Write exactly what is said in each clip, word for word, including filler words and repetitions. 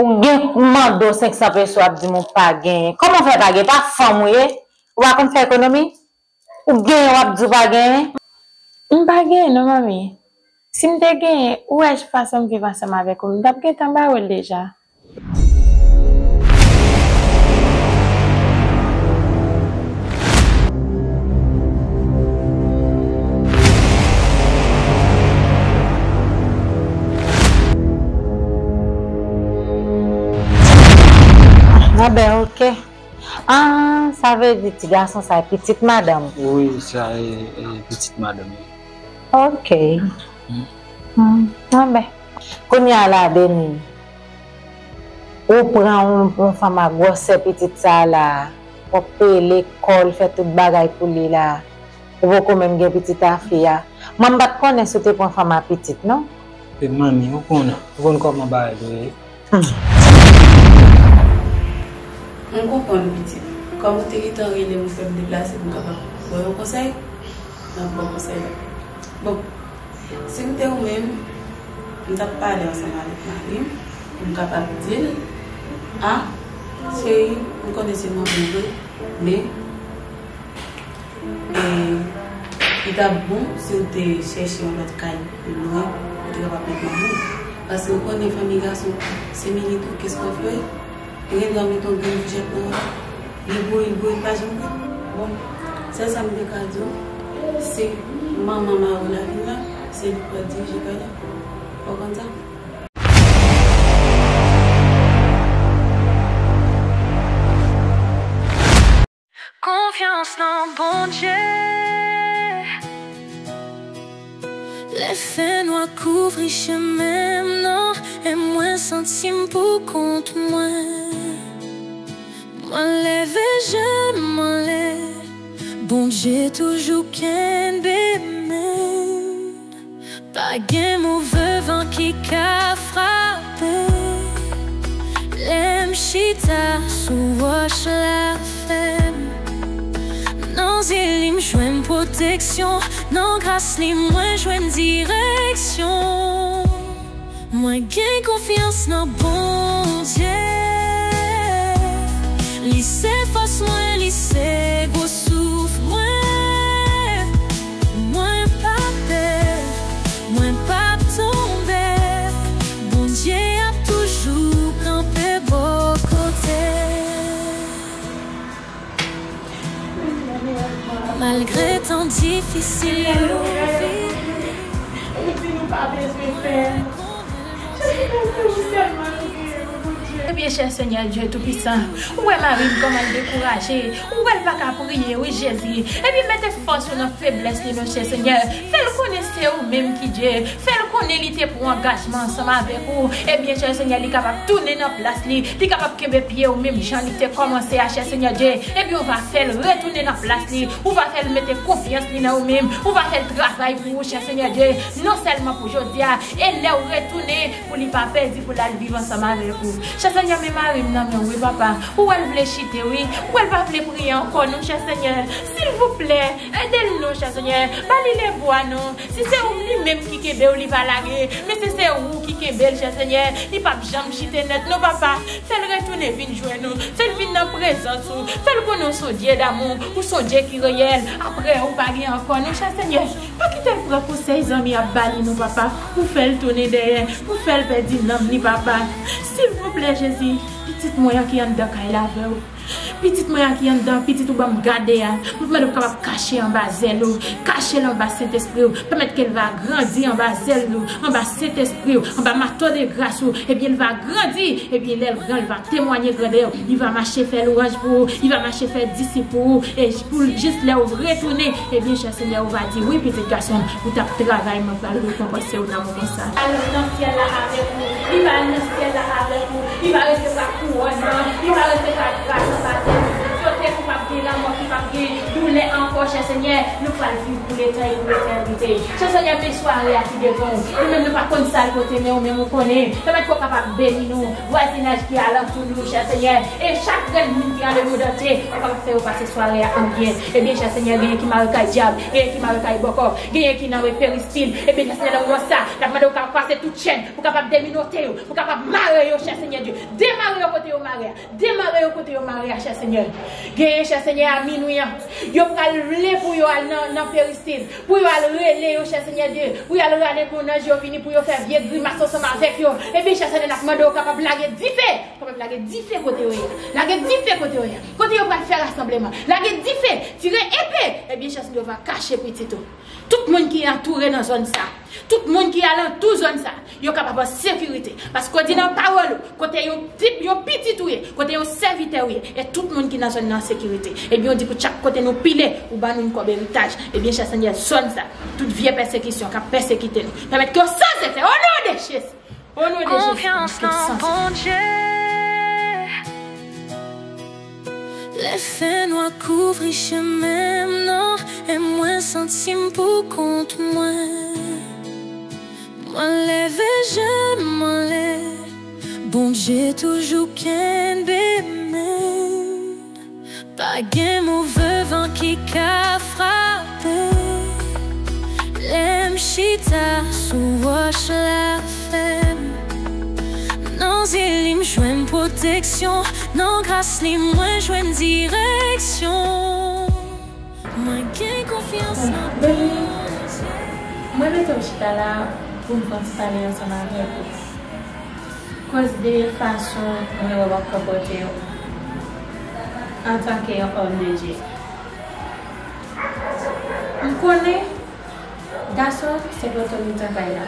Ou gen mande w senk san peso, w ap di m ou pa genyen. Kòman w fè pa genyen? Pa fanm ou ye? Ou pa konn fè ekonomi? Ou genyen, w ap di w pa genyen? M pa genyen non, manmi. Si m te genyen, ou wè fason m viv ansanm avèk ou, m t ap gentan ba ou l deja. Ah, ben, ok. Ah, sa vle di ti gason sa e pitit madanm? Wi, sa e, e pitit madanm, wi. Ok. Mm. Hmm, anben. Kounye a la, Deni, ou pran yon, yon fanm a gwosè pitit sa a la, w ap peye lekòl, fè tout bagay pou li la. Ou poko menm gen pitit a fi a. Mwen m pa t konnen si w te pran fanm a pitit, non. E manmi, ou konnen, ou konn kòman bagay yo ye. Hmm. M konprann, pitit. Kòm ou te gentan rele m, ou fè m deplase pou m kapab ba w yon konsèy, m ap ba w konsèy la. Bon, si m te ou menm, m t ap pale ansanm avèk mari m, pou m kapab di l, a, cheri, m konnen se manman w vre, men E, li t ap bon si w te chèche yon lòt kay pi lwen, pou w te kapab met manman w. Paske w konnen fanmi gason, se mini tou, kès kòf yo ye. Ou gen dwa met yon grenn fouchèt nan yo. Li bouyi, li bouyi, li pa janm kwit. Bon, sèl sa m te ka di w, se manman mari w la vin la, se li k pral dirije kay la. Ou konprann sa? Konfyans nan Bondye. Lè fènwa kouvri chemen m nan, e mwen santi m poukont mwen. Mwen leve je m anlè, Bondye toujou kenbe men m. Pa gen move van ki ka frape. Lè m chita sou wòch la fèm, nan zye li m jwenn pwoteksyon, nan gras li mwen jwenn direksyon. Mwen gen konfyans nan Bondye. Li se fòs mwen, li se gwo souf mwen. Mwen pa pè, mwen p ap tonbe. Bondye ap toujou kanpe bò kote. Malgre tan difisil yo viv. Ou di nou pa bezwen pè. Jezi, se ou sèlman nou genyen, wi, Bondye. Ebyen, chè Senyè Dye Toupisan, ou wè mari m kòman l dekouraje, ou wè l pa ka priye, wi, Jezi. Ebyen, mete fòs ou nan feblès li, non, chè Senyè. Fè l konnen se ou menm ki Dye. Fè l konnen li te pran angajman ansanm avèk ou. Ebyen, chè Senyè, li kapab tounen nan plas li. Li kapab kenbe pye ou menm jan li te kòmanse a, chè Senyè Dye. Ebyen, ou va fè l retounen nan plas li. Ou va fè l mete konfyans li nan ou menm. Ou va fè l travay pou ou, chè Senyè Dye. Non sèlman pou jodi a, e lè w retounen, pou li pa pèdi, pou l al viv ansanm avèk ou. Chè Senyè, men mari m nan men w, wi, papa. Ou wè l vle chite, wi. Ou wè l pa vle priye ankò, non, chè Senyè. Silvouplè, ede l, non, chè Senyè. Ba li lebwa, non. Si se ou li menm ki kenbe w, li pa lage. Men si se ou ki kenbe l, chè Senyè, li p ap janm chite nèt, non, papa. Fè l retounen vin jwenn ou. Fè l vin nan prezans ou. Fè l konnen w se yon Dye damou. Ou se yon Dye ki reyèl. Apre ou pa gen ankò, non, chè Senyè. Pa kite l pran konsèy zanmi ap ba li, non, papa. Pou fè l tounen dèyè. Pou fè l pèdi nanm li, papa. Silvouplè, Jezi. Pitit mwen an ki anndan kay la avè w. Pitit mwen an ki anndan, pitit ou ban m gade a, m ap mande w kapab kache anba zèl ou, kache l anba Sentespri w, pèmèt ke l va grandi anba zèl ou, anba Sentespri w, anba mato de gras ou, ebyen l va grandi, ebyen lè l gran, l va temwanye grandè w, li va mache fè lwanj pou ou, li va mache fè disip pou ou, e pou l jis lè w retounen, ebyen chè Senyè, ou va di, wi, pitit gason m, ou t ap travay, mwen pral rekonpanse w nan moman sa. Al nan syèl la avèk ou, li va al nan syèl la avèk ou, li va resevwa kouwòn nan, li va resevwa gras anba zèl li. Kote ki p ap gen lanmò, ki p ap gen doulè ankò, chè Senyè. Nou pral viv pou leta e pou letènite. Chè Senyè, men sware a ki devan w. Nou menm nou pa konn sa l pote, men ou menm ou konnen. Pèmèt ke w kapab beni nou, vwazinaj ki alantou nou, chè Senyè. E chak grenn moun ki nan lemonn antye, ou kapab fè yo pase sware a an byen. Ebyen, chè Senyè, genyen ki mare kay dyab, genyen ki mare kay bòkò, genyen ki nan peristil. Ebyen, chè Senyè, nan moman sa, n ap mande w kapab kase tout chèn, pou kapab deminote yo, pou kapab mare yo, chè Senyè Dye. Demare yo kote yo mare a. Demare yo kote yo mare a, chè Senyè. Genyen, chè Senyè, a minwi an, yo pral vle pou yo al nan, nan peristil, pou yo al rele yo, chè Senyè Dye, pou yo al rale mennaj yo vini, pou yo fè vye grimas ansanm avèk yo. Ebyen, chè Senyè, n ap mande w kapab lage dife, kapab lage dife kote yo ye a. Lage dife kote yo ye a. Kote yo pral fè rasanbleman. Lage dife, tire epe. Ebyen, chè Senyè, yo va kache pitit ou. Tout moun ki antoure nan zòn sa, tout moun ki alantou zòn sa, yo kapab an sekirite. Paske w di nan pawòl ou, kote yon tip, yon pitit ou ye, kote yon sèvitè ou ye, e tout moun ki nan zòn nan an sekirite. Ebyen, w di pou chak kote nou pile, ou ban nou yon kòb eritaj. Ebyen, chè Senyè, zòn sa, tout vye pèsekisyon k ap pèsekite nou, pèmèt ke yo sanse fè, o non de Jezi. O non de Jezi, konfyans nan Bondye. Lè fènwa kouvri chemen m nan, e mwen santi m pou kont mwen. Mwen leve je m anlè, Bondye toujou kenbe men m. Pa gen move van ki ka frape. Lè m chita sou wòch la fèm, nan zye li m jwenn pwoteksyon. Nan gras li mwen jwenn direksyon. Mwen gen konfyans nan Bondye. Mwen mete w chita la pou m fè yon ti pale ansanm avèk ou. Koz de fason mwen wè w ap konpòte w antanke yon òm de Dye. M konnen gason se pwotoritè kay la.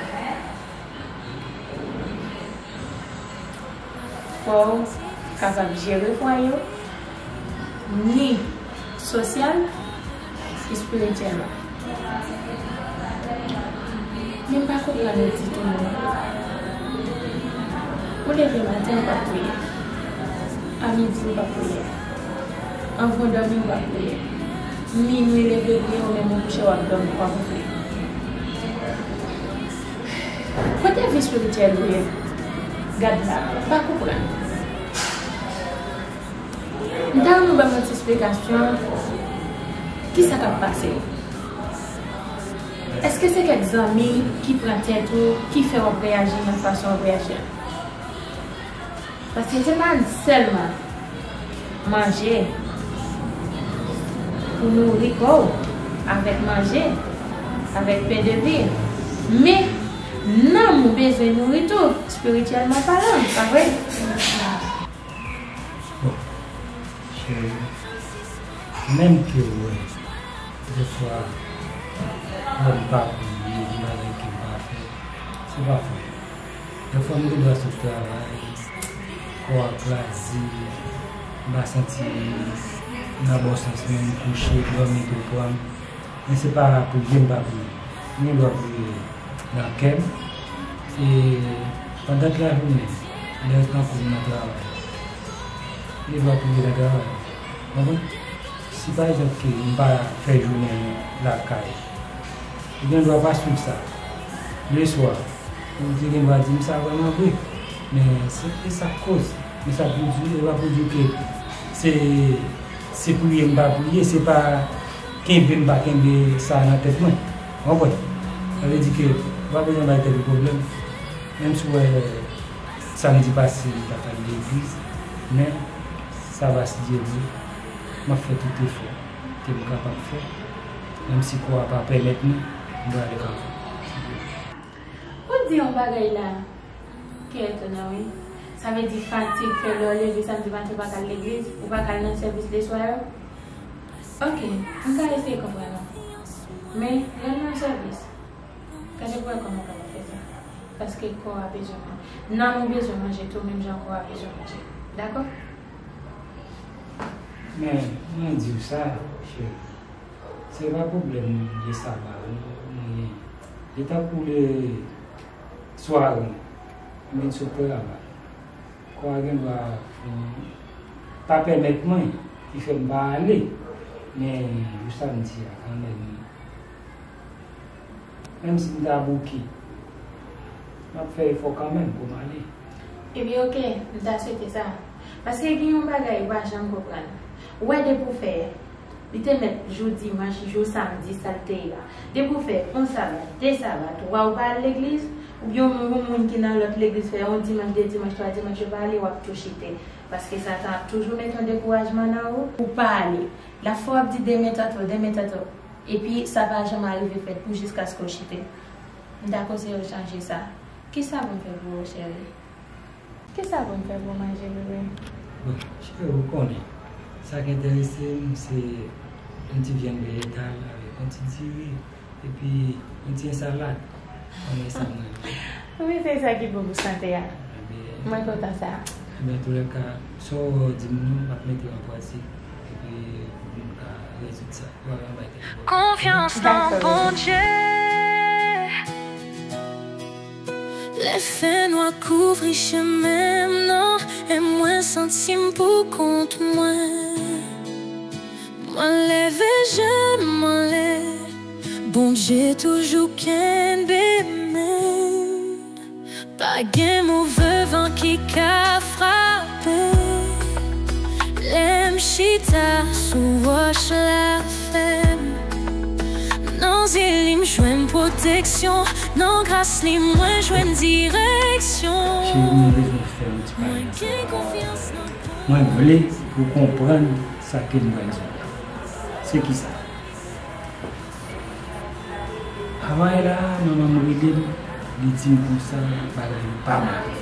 Fò w kapab jere fwaye w, ni sosyal, espirityèlman. Men m pa konprann ou ditou non. Ou leve maten ou p ap priye. A midi ou p ap priye. Anvan w dòmi ou p ap priye. Minwi leve priye ou menm ou kouche w ap dòmi w pa konprann. Kote vi espirityèl ou ye? Gad la, m pa konprann. M ta renmen w ban m yon ti esplikasyon. Kisa k ap pase? Èske se kèk zanmi ki pran tèt ou, ki fè w ap reyaji nan fason w ap reyaji an? Paske se pa sèlman manje pou nouri kò w avèk manje, avèk pen de vi, men nanm ou bezwen nouri tou, espirityèlman palan, pa vre? Bon, cheri, menm ke w wè, defwa, lè m pa priye, gen bagay ke m pa fè, se pa fòt. Defwa m gen dwa sot travay, kò a kraze, m pa santi m nan bon sans mwen, m kouche, dòmi tou pran m. Men se pa priye m pa priye. M gen dwa priye nan kè m. E pandan lajounen, lè tankou m nan travay, m gen dwa priye nan travay. Konprann? Si pa egzanp ke m pa fè jounen lakay, ou gen dwa pa swiv sa. Leswa, ou te gen dwa di m sa vrèman vre. Men se, se sa k koz. Men sa pou di, e pa pou di ke se, se priye m pa priye, se pa kenbe m pa kenbe sa nan tèt mwen. Ou konprann? Sa vle di ke ou pa bezwen bay tèt ou pwoblèm. Menm si w wè samdi pase m pa t al legliz, men sa va si Dye vle, m ap fè tout efò ke m kapab fè, menm si kò a pa pèmèt mwen, m prale kanpe. Ou di yon bagay la ki etonan wi. Sa vle di fatig fè lè w leve samdi maten ou pa ka al legliz, ou pa ka al nan sèvis leswa yo? Ok, m ka eseye konprann ou. Men, rèl nan sèvis. Gade pou wè kòman w kapab fè sa. Paske kò a bezwen manje. Nanm ou bezwen manje tou, menm jan kò a bezwen manje. Dakò? Men, mwen di w sa, cheri. Se pa pwoblèm de saba, non, non, non. E tankou le swa, m vin sot travay. Kò a gen dwa, mm, pa pèmèt mwen, ki fè m pa ale. Men jou samdi a kanmenm, menm si m ta bouke, m ap fè efò kanmenm pou m ale. Ebyen, oke, m ta swete sa. Paske gen yon bagay ou pa janm konprann. Ou wè depi w fè, li te mèt jou dimanch, jou samdi, sa l te ye a. Depi w fè yon sabat, de sabat, twa, ou pa al legliz, oubyen yon moun ki nan lòt legliz fè yon dimanch, de dimanch, twa dimanch, yo pa ale, w ap tou chite. Paske Satan ap toujou mete yon dekourajman nan ou pou w pa ale. Lafwa w ap di demen tantò, demen tantò. Epi sa pa janm arive fèt pou jiskaske w chite. M ta konseye w chanje sa. Kisa pou m fè pou ou, cheri? Kisa pou m fè pou w manje, bebe? Bon, cheri, ou konnen, sa k enterese m, se yon ti vyann vejetal avèk yon ti diri, epi yon ti ensalad. Konnen sa mwen renmen. Wi, se sa ki bon pou sante a. Ebyen, mwen kontan sa. Ebyen, antoulèka, sa w di m nan, m ap mete yo an pratik, epi pou nou ka rezoud sa. Ou pa wè yon bagay tèlman. Konfyans nan Bondye. Lè fènwa kouvri chemen m nan, e mwen santi m pou kont mwen. Mwen leve je m anlè, Bondye toujou kenbe men m. Pa gen move van ki ka frape. Lè m chita sou wòch la fèm, nan zye li m jwenn pwoteksyon, nan gras li mwen jwenn direksyon. Cheri, mwen bezwen fè yon ti pale avè w. Mwen vle pou w konprann sa ke m pral di w la. Se kisa? Avan yè la a, manman m rele m, li di m konsa bagay yo pa bon.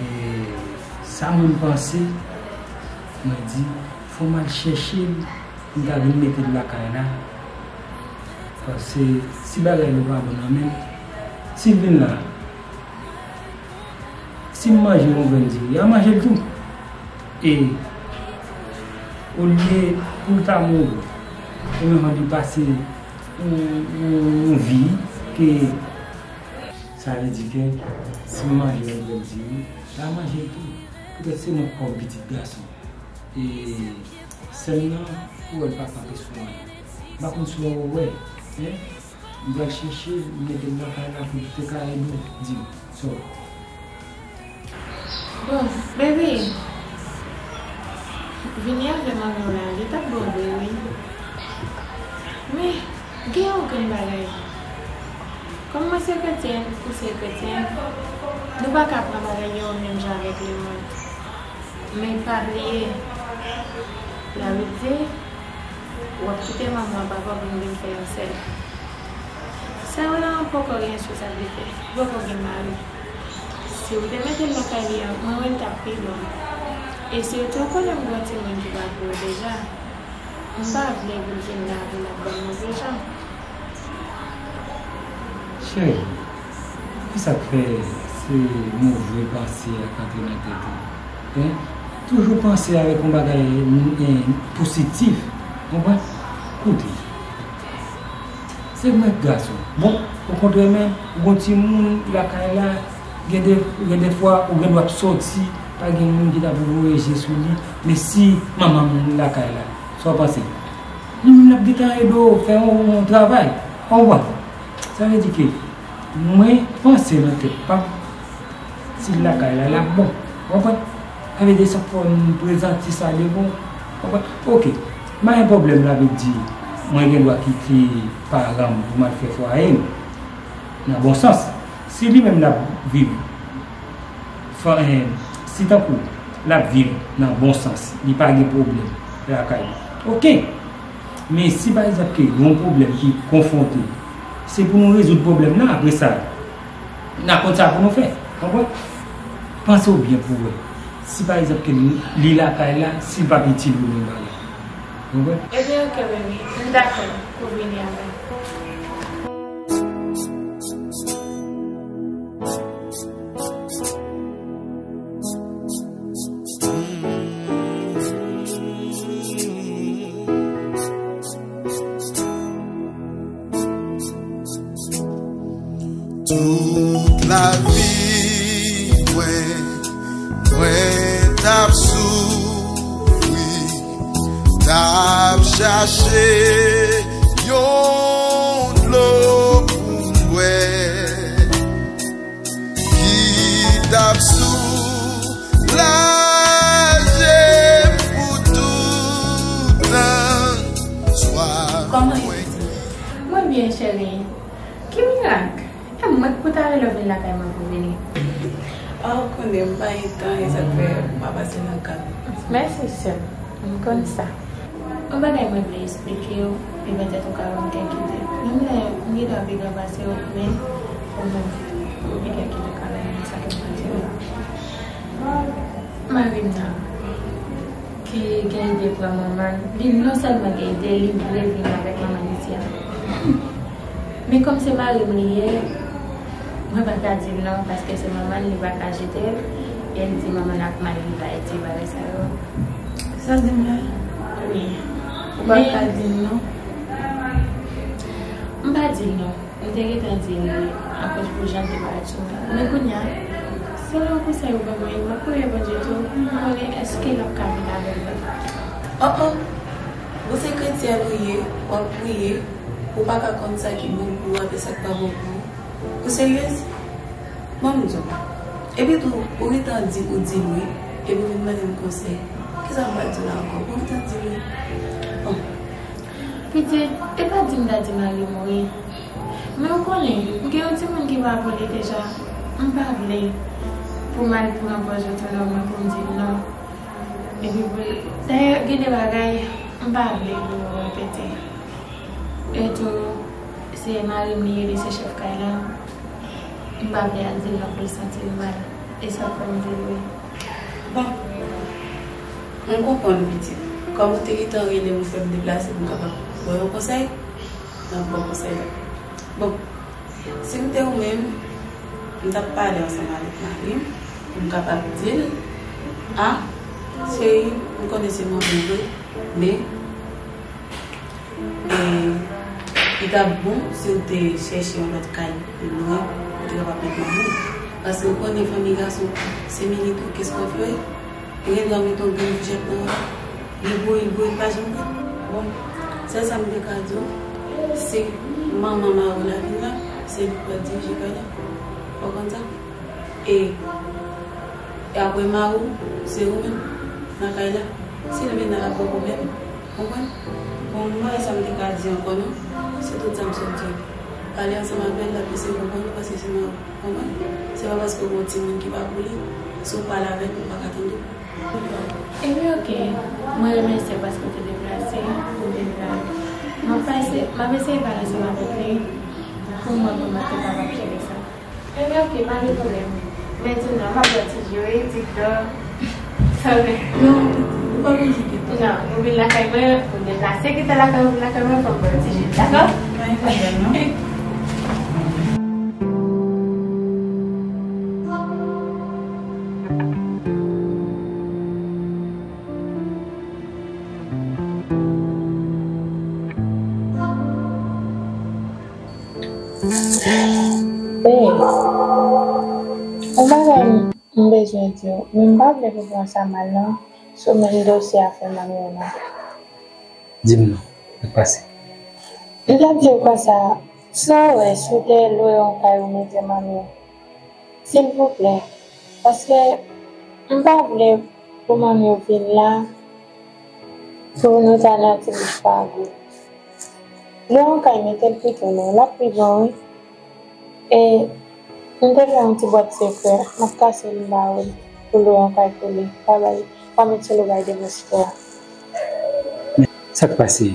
E sa mwen m panse, mwen di, fò m al chèche l, m ta vin mete l lakay la. Paske si bagay yo pa bon nan men m, si l vin la, si m manje yon grenn diri, a manje l tou. E olye pou l ta mouri, e menm li pase yon, yon, yon vi ke, sa vle di ke si m manje yon grenn diri, a manje l tou. Poutèt se mwen k kòm pitit gason. E sèl nan, ou wè l pa kanpe sou anyen. M pa konn si w wè, hein? M pral chèche l, m mete l nan kay la pou l te ka ede w di m. So. Bon, baby, vini avè m anlè w la, li t ap bon vre, wi. Men, gen yon grenn bagay. Kòm mwen se kretyèn, ou se kretyèn, nou pa ka pran bagay yo menm jan avèk lemonn. Men pa bliye, Labib di, w ap kite manman w, papa w pou n vin fè yon sèl. Sè w lan poko gen sou sa l te fè, li poko gen mari. Si w te mete l lakay li an, mwen wè l t ap pi bon. E sirtou w konnen m gen yon timoun ki pa pou w deja. M pa vle pou l vin la pou l ap ban m move jan. Cheri, kisa k fè se move panse a k antre nan tèt ou? Hein? Toujou panse avèk yon bagay, hein, pozitif. Konprann? Koute. Se mwen k gason. Bon, okontrè menm, ou gon timoun lakay la, gen de, gen de fwa ou gen dwa ap sòti, pa gen moun ki ta pou voye je sou li, men si manman m lakay la, sa w panse? Li menm l ap gentan ede w fè yon, yon travay. Ou konprann? Sa vle di ke mwen panse nan tèt pa m, si l lakay la, l ap bon. Ou konprann? Sa vle di sa fò m prezante sa devan w. Ou konprann? Oke. M pa gen pwoblèm, la vle di mwen gen dwa kite paran m pou m al fè fwaye m. Nan bon sans. Si li menm l ap viv, fa, eh, si tankou l ap viv nan bon sans, li pa gen pwoblèm lakay li. Oke. Men si pa egzanp ke gen yon pwoblèm ki konfwonte, se pou nou rezoud pwoblèm nan, apre sa, n a konn sa pou nou fè. Konprann? Panse w byen pou w wè. Si pa egzanp ke li lakay la, si l p ap itil ou menm bagay. Konprann? Ebyen, oke, baby. M dakò pou w vini avè m. Tout lavi mwen, mwen t ap soufri, t Chache yon dlo pou m bwè ki t ap soulaje m pou tout tan swaf. Kòman mwen ye, pitit? Mwen byen, cheri. Ki mirak? E mwen ki pou ta rele w vin lakay mwen pou w vini. Ah, ou konnen, m pa gen tan, e sa k fè m pa pase nan kay. Mèsi, sè m. M konn sa. Yon bagay mwen vle eksplike w, e petèt ou ka ban m kèk ide. Menm lè m gen dwa pi gran pase w, men ou menm, ou gen kèk ide w ka ban mwen, sa ke m panse. Mari m nan, ki gen ide pran manman l, li non sèlman gen ide, li vle vin avèk manman l isi a. Men kòm se mari m li ye, mwen pa ka di l non, paske se manman l, li pa ka jete l, e l di manman l ap mal viv Ayiti, bagay sa yo. Sa w di m la? Wi. Ou pa ka di l non? M pa di l non. M te gentan di l akoz pou jan l te parèt sou mwen. Men kounye a, se yon konsèy ou ban mwen, m ap priye Bondye tou pou m konnen èske l ap ka vin avè m. Oh, oh. Ou se kretyèn ou ye, w ap priye, ou pa ka konn sa ki bon pou ou avè sa k pa bon pou ou. Ou seryez? Ban m di w. Epi tou, ou gentan di ou di l wi, epi w vin mande m konsèy. Kisa m pral di w la ankò? Ou gentan di l wi. Bon. Pitit, e pa di m ta di mari m wi. Men ou konnen, m gen yon timoun ki pa vole deja. M pa vle pou m al pran pòz otonòm mwen pou m di l non. Epi pou l, dayè, gen de bagay, m pa vle pou nou repete. E tou, se mari m li ye, li se chèf kay la. M pa vle al di l non pou l santi l mal. E sa k fè m di l wi. Bon, m konprann, pitit. Kòm ou te gentan rele m, ou fè m deplase pou m kapab ba w yon konsèy, m ap ba w konsèy la. Bon, si m te ou menm, m t ap pale ansanm avèk mari m pou m kapab di l, a, cheri, m konnen se manman w vre, men, e, li t ap bon si w te chèche yon lòt kay pi lwen pou w te kapab met manman w. Paske w konnen fanmi gason, se milite, qu'est-ce qu'on fait? Ou gen dwa met yon grenn fouchèt nan men l. Li boure, li boure, li pa janm pran. Bon, sèl sa m te ka di w, se manman mari w la vin la, se li k pral dirije kay la. Ou konprann sa? E, e apre mari w, se ou menm nan kay la. Si l vin la, l ap ba w pwoblèm. Konprann? Bon, m pa wè sa m te ka di ankò non. Se tout sa m sot di. Pale ansanm avè l, l ap eseye konprann ou paske se mari w. Konprann? Se pa paske w gen yon timoun ki pa pou li, si w pale avè l, li pa ka tande w. Ebyen, oke. Mwen remèsye w paske w te deplase pou w vin la. M ap eseye, m ap eseye pale ansanm avèk li pou m wè kòman l te kapab jere sa. Ebyen, oke, pa gen pwoblèm. Men di m non, m ap ba w ti ji wi, ti dlo. Sa w vle? Non, ou pa bezwen kite. Non, ou vin lakay mwen, ou deplase kite lakay ou, vin lakay mwen, fò m ba w ti ji, dakò? Pa gen pwoblèm, non. Babe, yon bagay m bezwen di w, men m pa vle pou w pran sa mal non, sou menm dosye afè manmi w lan. Di m non, sa k pase? M t ap di w konsa, sa w wè, si w te lwe yon kay ou mete manmi w, silvouplè, paske m pa vle pou manmi w vin la, pou nou ta nan ti bouch pa gou. Lwe yon kay, mete l pito non, l ap pi bon wi. E m te fè yon ti bwat sekrè, m ap kase l m ba ou l, pou lwe yon kay pou li. Pa bay, pa met sou lou bay devan sitwa. Sa k pase?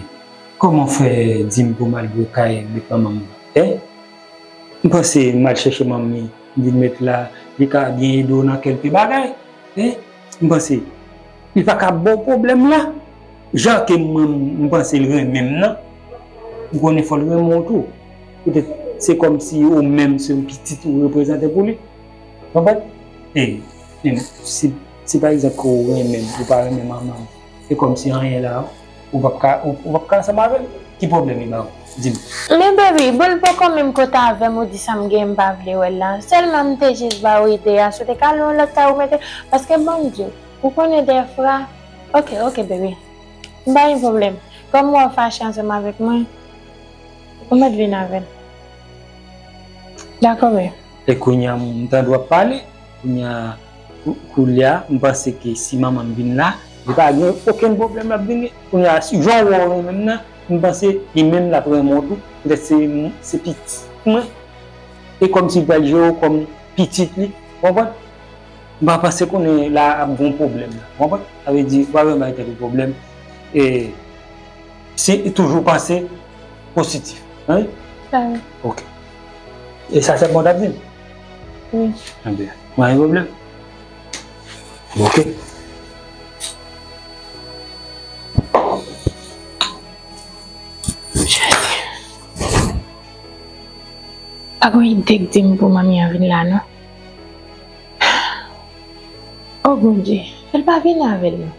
Kòman w fè di m pou m al lwe kay met manman m? Hein? M panse m al chèche manmi, m vin met la, li ka byen ede w nan kèlke bagay. Hein? M panse li pa ka ba w pwoblèm la. Jan ke mwen, m panse l renmen m nan, ou konnen fò l renmen w tou. Poutèt se kòmsi ou menm se yon pitit ou reprezante pou li. Konprann? E, e si, si pa egzanp ke ou renmen m, ou pa renmen manman m, se kòmsi anyen la, ou p ap ka, ou, ou p ap ka ansanm avè l. Ki pwoblèm li ba ou? Di m. Men baby, bon, l poko menm kote avè m, ou di sa m gen, m pa vle wè l la. Sèlman m te jis ba ou ide a, si w te ka lwe yon lòt kay ou mete, paske bon Dye, ou konnen dèfwa. Oke, oke, baby. M pa gen pwoblèm. Kòm ou fache ansanm avèk mwen, ou mèt vin avè l. Dakò, bebe. E kounye a, m tande w ap pale. Kounye a, kou-, koulye a, m panse ke si manman m vin la, li pa gen okenn pwoblèm l ap vin gen. Kounye a, si jan w wè w menm nan, m panse li menm l ap renmen w tou. Petèt se, se pitit mwen. E kòmsi li pral jere w kòm pitit li. Ou konprann? M pa panse konnen la ap gen pwoblèm la. Ou konprann? Sa vle di, ou pa bezwen bay tèt ou pwoblèm. E si, toujou panse pozitif. Wi? Sa wi. Ok. E sa sèlman w t ap di m? Wi. Ebyen, pa gen pwoblèm. Ok. Pa gen ide k di m pou manmi an vin la, non. O Bondye, fè l pa vin avè l, non.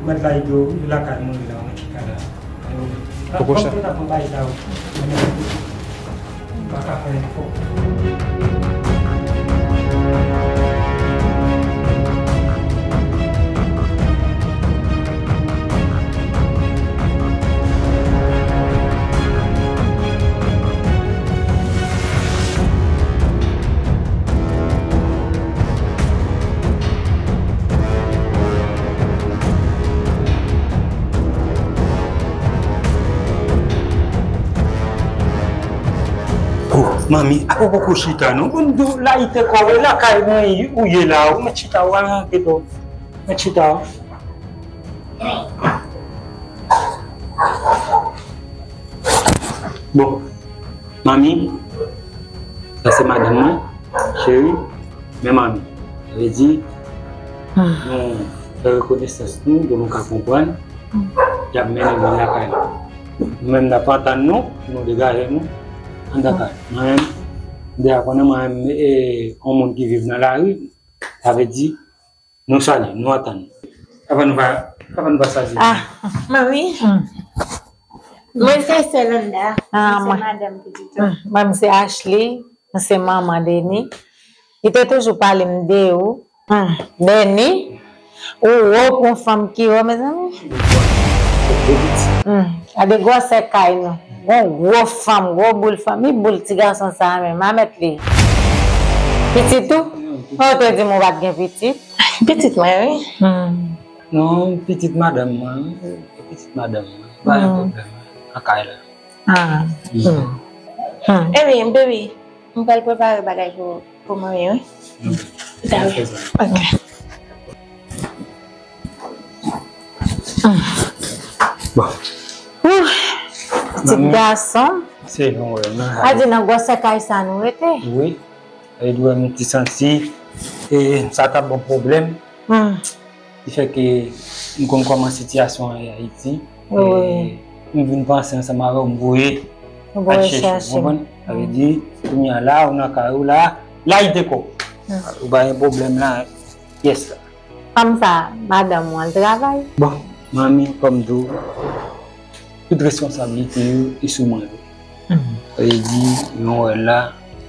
Mèt la, Ido, li lakay mwen la, mwen chita la. Poko sa. Pa ka fè efò. Oh, manmi, a ou poko chita non. Bon, m di w layite kò w, e lakay mwen ou ye la, ou mèt chita, ou al rantre do. Mèt chita. Bon, manmi, sa se madanm mwen, cheri, men manmi. Sa vle di, nou fè rekonesans nou, pou nou ka konprann, y ap mennen nou lakay la. Nou menm n ap antann nou, nou degaje nou, anndan kay. Mwen menm, m deja konnen mwen menm, e, yon moun ki viv nan lari, sa vle di, nou salye, nou antann. Papa nou pa, papa nou pa salye. Ah, manmi. Mwen se sè Landa, ah, mwen se madanm pitit la. Mwen se Ashley, mwen se manman Denis. Li te toujou pale m de ou. Hmm, Denis, ou wo pou yon fanm ki wo, mezanmi. Hmm, gade gwosè kay nou. Gon gwo fanm, gwo boul fanm. Ki boul ti gason sa a menm, a mèt li. Pitit ou? Ou te di m ou pa t gen pitit. Pitit mwen, wi. Hmm. Non, pitit madanm mwen, wi. Pitit madanm mwen. Pa gen pwoblèm. Nan kay la. Ah. Hmm. Hmm. Ebyen, baby, m pral prepare bagay pou, pou manmi, wi. Ok. Dakò. Ok. Hmm. Bon. Ouh. Ti gason. Se nou, wè, nan. A di nan gwosè kay sa nou rete. Wi. E dwe m ti santi, e sa t ap ban pwoblèm. Hmm. Ki fè ke m konn kòman sitiyasyon an ye Ayiti. Wi. E m vin panse ansanm avè w, m voye al chèche w, ou konprann? Sa vle di, kounye a la, ou nan kay ou la, layite kò w. Hmm. Ou pa gen pwoblèm la, pyès la. Fanm sa, madanm ou al travay? Bon, manmi, kòm di w, tout responsablite yo, e sou mwen yo. Mhm. Sa vle di, jan w wè l la,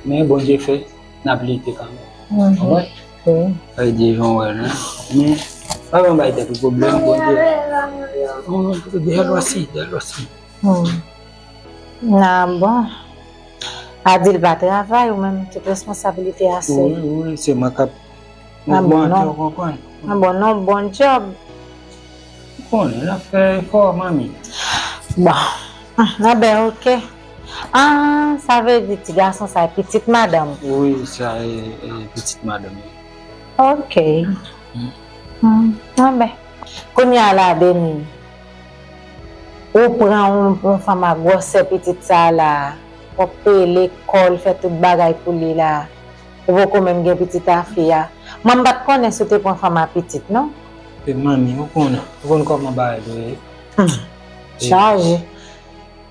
men Bondye fè, n ap lite kanmenm. Mhm. Ou konprann? Wi. Sa vle di, jan w wè l la, men pa janm bay tèt ou pwoblèm, Bondye. Oh, de l osi, de l osi. Hmm. Ah bon. A di l pa travay, ou menm tout responsabilite a se. Wi, wi, se mwen k ap. An bon, non. Ou konprann? An bon, non, bon job. Ou konnen, n ap fè efò, manmi. Bon. Anben, oke. Ah, sa vle di ti gason sa e pitit madanm. Wi, sa e, e pitit madanm. Oke. Hmm. Hmm, anben. Kounye a la, Denis, ou pran yon, yon fanm a gwosè pitit sa a la, w ap peye lekòl, fè tout bagay pou li la. Ou poko menm gen pitit a fi a. Mwen m pa t konnen si w te pran fanm a pitit, non. E manmi, ou konnen, ou konn kòman bagay yo ye. Hmm. Chaje.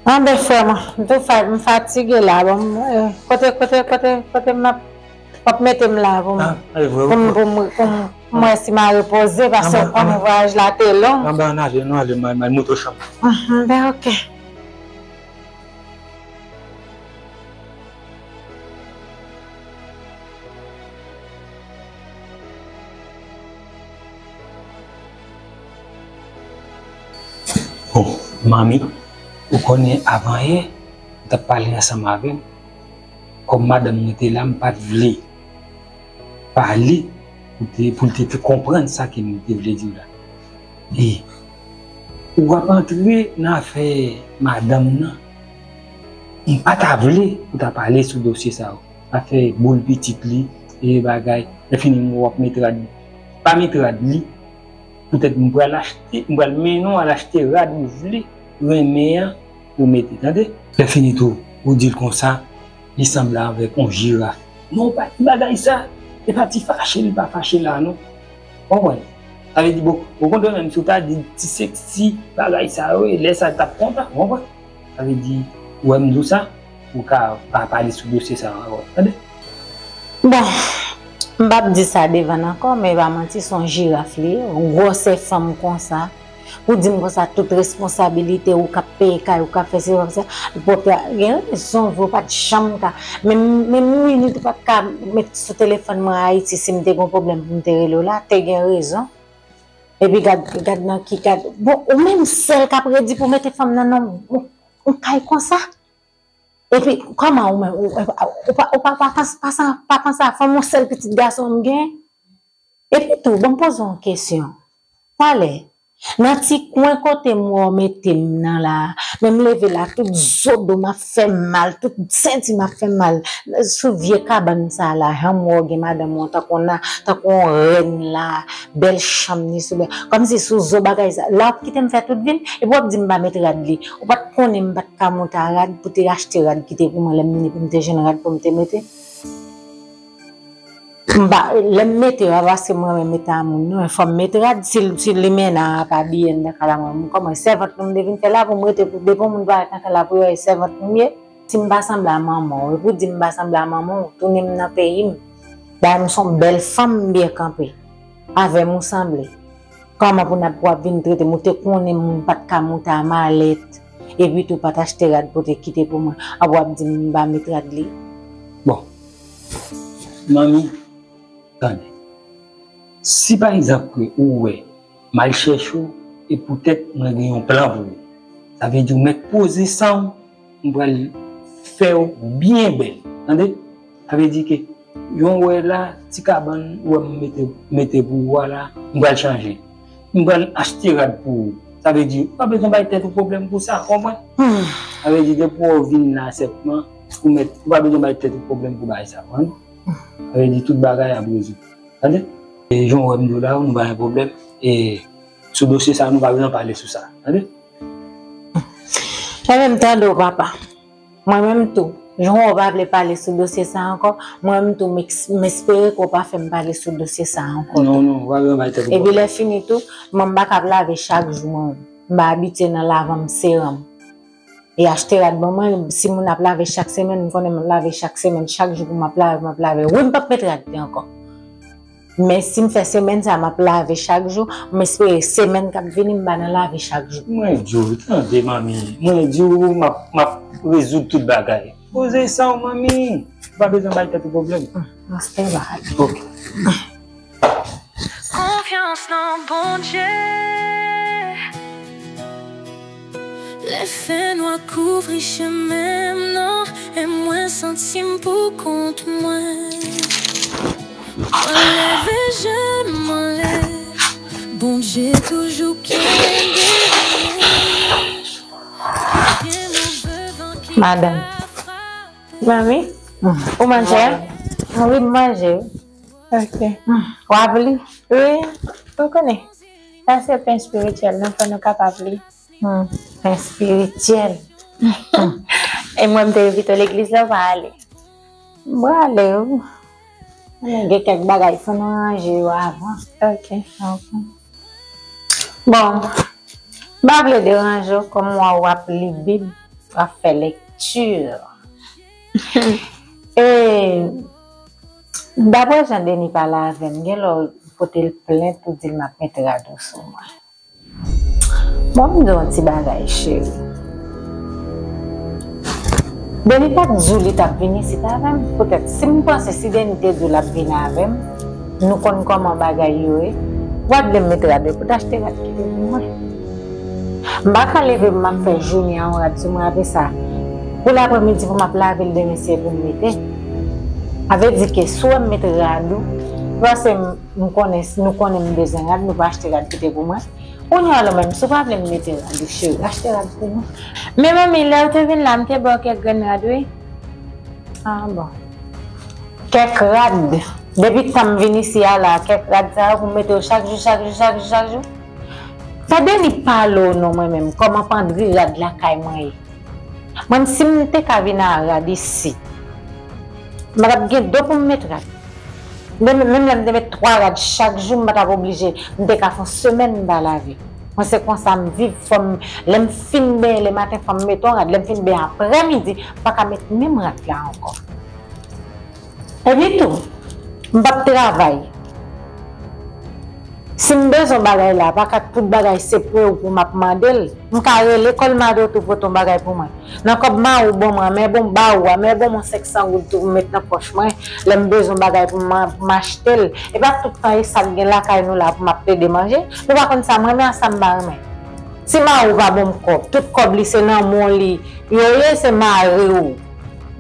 Anben, frè mwen, m tou fa-, m fatige la. Bon, m, eh, kote, kote, kote, kote m ap, w ap mete m la pou m, ah, e vre, pou m, pou m, pou m, pou m wè si m a repoze, paske ou konnen vwayaj la te long. Anben, ann ale, nou ale, m al, m al montre w chanm. Anben, oke. Bon, manmi, ou konnen avan yè, m t ap pale ansanm avè l. Kòm madanm mwen te la, m pa t vle pale pou te, pou l te, te konprann sa ke m te vle di w la. E ou ap antre nan afè madanm nan, m pa ta vle pou ta pale sou dosye sa yo. Afè boul pitit li, e bagay, lè fini w ap met rad, pa met rad li, poutèt m pral achte, m pral mennen w al achte rad ou vle, renmen an, ou mete, tande? Lè fini tou, ou di l konsa, li sanble avèk yon jiraf. Non, pa di bagay sa. E pa ti fache li pa fache la, non. Konprann? Sa vle di, bon, okontrè, menm si w ta di ti seksi bagay sa yo, e lè sa l t ap kontan, konprann? Sa vle di, ou wè m di w sa, ou ka pa pale sou dosye sa ankò. Tande? Bon, m p ap di sa devan n ankò, men e pa manti, se yon jiraf li ye, yon gwosè fanm konsa. Ou di m konsa, tout responsabilite ou k ap peye kay, ou k ap fè se, w ap fè sa, pwòp la, gen rezon vre, ou pa t janm ka, menm, menm yon minit ou pa t ka met sou telefòn mwen Ayiti si m te gen yon pwoblèm pou m te rele w la, te gen rezon. Epi gad, gad nan ki, gad, bon, ou menm sèl k ap redi pou mete fanm nan nan yon, yon kay konsa. Epi, kòman ou menm, ou, ou pa, ou pa, pa, pa, pa, pa panse a fanm, yon sèl pitit gason m gen? Epi tou, ban m poze w yon kesyon. Talè, nan ti kwen kote m wè w mete m nan la, men m leve la, tout zo do m ap fè m mal, tout senti m ap fè m mal. Sou vye kabann sa la, jan m wè w gen madanm ou an tankou na, tankou yon rèn la, bèl chanm ni sou bèl. Kòmsi sou zo bagay sa. La w ap kite m fè tout vi m, epi w ap di m pa met rad li. Ou pa t konnen m pa t ka monte a rad pou te achte rad kite pou mwen lè m vini pou m te jwenn rad pou m te mete. M pa, lè m mete yo, a pa paske m renmen mete a moun, non, fò m met rad, si, si limena a pa abiye anndan kay la, mwen, m kòman, sèvant nou m te vin fè la pou m rete pou depi yon moun parèt nan kay la pou yo wè e sèvant nou m ye. Si m pa sanble a manman w, epi w di m pa sanble a manman w, tounen m nan peyi m. Dayè m se yon bèl fanm m byen kanpe. Avè m ou sanble. Kòman pou n ap, w ap vin trete m, ou te konnen m pa t ka monte a malèt, epi tou pa t achte rad pou te kite pou mwen, ap w ap di m m pa met rad li. Bon, manmi, tande. Si pa egzanp ke ou wè m al chèche w, e poutèt mwen gen yon plan pou ou, sa vle di w mèt poze san w, m pral fè w byen bèl. Tande? Sa vle di ke jan w wè la, ti kabann ou wè m mete, mete pou ou a la, m pral chanje. M pral achte rad pou ou. Sa vle di, ou pa bezwen bay tèt ou pwoblèm pou sa, konprann? Hmm. Sa vle di, depi w vin la senpman, ou mèt, ou pa bezwen bay tèt ou pwoblèm pou bagay sa, konprann? Hmm. Sa vle di, tout bagay ap rezoud. Tande? E jan w wè m di w la, nou pa gen pwoblèm. E sou dosye sa, nou pa bezwen pale sou sa. Tande? Mwen menm tande w, papa. Mwen menm tou, jan w pa vle pale sou dosye sa ankò, mwen menm tou, m eks-, m espere ke w pa fè m pale sou dosye sa ankò tou. Non, non, w pa bezwen bay tèt ou pwoblèm. Epi lè fini tou, mwen m pa ka ap lave chak jou, mwen menm. M pa abitye nan lavan m seran m. E achte rad ban mwen, si moun ap lave chak semèn, m konnen m ap lave chak semèn, chak jou pou m ap lave, m ap lave. Wi, m p ap met rad li ankò. Men si m fè semèn sa, m ap lave chak jou, m espere semèn k ap vini, m pa nan lave chak jou. Mwen di w, tande, manmi, mwen di w, m ap, m ap rezoud tout bagay. Poze san w, manmi. Ou pa bezwen bay tèt ou pwoblèm. Hmm, mastè ba. Ok. Konfyans nan Bondye. Lè fènwa kouvri chemen m nan, e mwen santi m pou kont mwen. Mwen leve je m anlè, Bondye toujou kenbe mwen. Gen move van ki Madanm. Ka frape. Manmi, ou manje? Wi, m manje. Ok. Ou ap li? Wi, ou konnen. Sa se pen espirityèl, non, fò nou kapab li. Hmm, pen espirityèl. Hmm. E mwen, m te envite w legliz la, ou pa ale? M prale, wi. Gen kèk bagay, fò nou ranje yo avan. Ok. Ok. Bon, m pa vle deranje w, kòm m wè w ap li Bib, w ap fè lekti. E, daprè jan Denis pale avè m, gen lè w pote l plent, ou di l m ap met rad ou sou mwen. Bon, m di w yon ti bagay, cheri. Denis pa t di w li t ap vin isit avè m. Poutèt, si m panse, si Denis te di w l ap vin avè m, nou konn kòman bagay yo ye. W ap vle m met rad yo pou t achte rad ki te pou mwen. M pa ka leve pou m ap fè jounen an yon rad sou mwen, apre sa, pou lapremidi pou m ap lave l demen si e pou m mete. Sa vle di ke si w wè m met rad ou, paske m, m konnen, nou konnen m bezwen rad, nou pa achte rad ki te pou mwen. Kounye a la menm, si w pa vle m mete rad ou, cheri, achte rad pou mwen. Men manmi, lè w te vin la, m te ba w kèk grenn rad, wi. Ah, bon. Kèk rad. Depi tan m vin isi a la, kèk rad sa yo pou m mete yo chak jou, chak jou, chak jou, chak jou. Fè Denis pale w non, mwen menm, kòman pandri rad lakay mwen ye. Mwen, si m te ka vin a rad isi, m pa t ap gen do pou m met rad. Menm, menm lè m te met twa rad chak jou, m pa t ap oblije. M te ka fè yon semèn m pa lave. Mwen, se konsa m viv, fò m, lè m fin benyen lematen, fò m mete yon rad. Lè m fin benyen aprèmidi, m pa ka met menm rad la ankò. Epi tou, m p ap travay. Si m bezwen bagay la, pa ka tout bagay se pre ou pou m ap mande l. M ka rele Colmado tou pote yon bagay pou mwen. Nan kòb mari w ban mwen, men bon ba ou a, men bon mwen senk san goud tou pou m met nan pòch mwen. Lè m bezwen bagay pou m, pou m achte l. E pa tout tan e sa k gen lakay nou la pou m ap plede manje. Nou pa konn sa m renmen ak sa m pa renmen. Si mari w pa ban m kòb, tout kòb li se nan men w li yo ye, se mari w.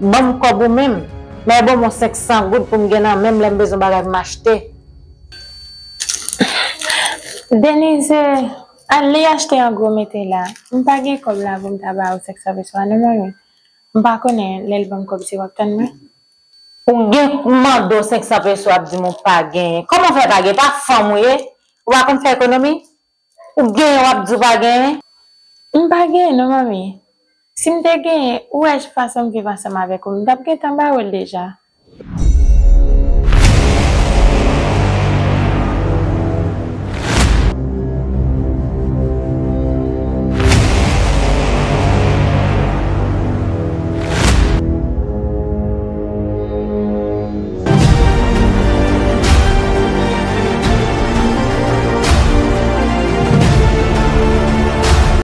Ban m kòb ou menm. Men bon mwen senk san goud pou m gen nan men m lè m bezwen bagay pou m achte. Denise, al li achte an gwo mete la. M pa gen kòb la pou m ta ba ou senk san peso a non, manmi. M pa konnen lè l ban m kòb si w ap tann mwen. Ou gen mande w senk san peso, ap di m ou pa genyen. Kòman w fè pa gen? Pa fanm ou ye? Ou pa konn fè ekonomi? Ou genyen, w ap di w pa genyen? M pa genyen non, manmi. Si m te genyen, ou wè fason m viv ansanm avèk ou, m t ap gentan ba ou l deja.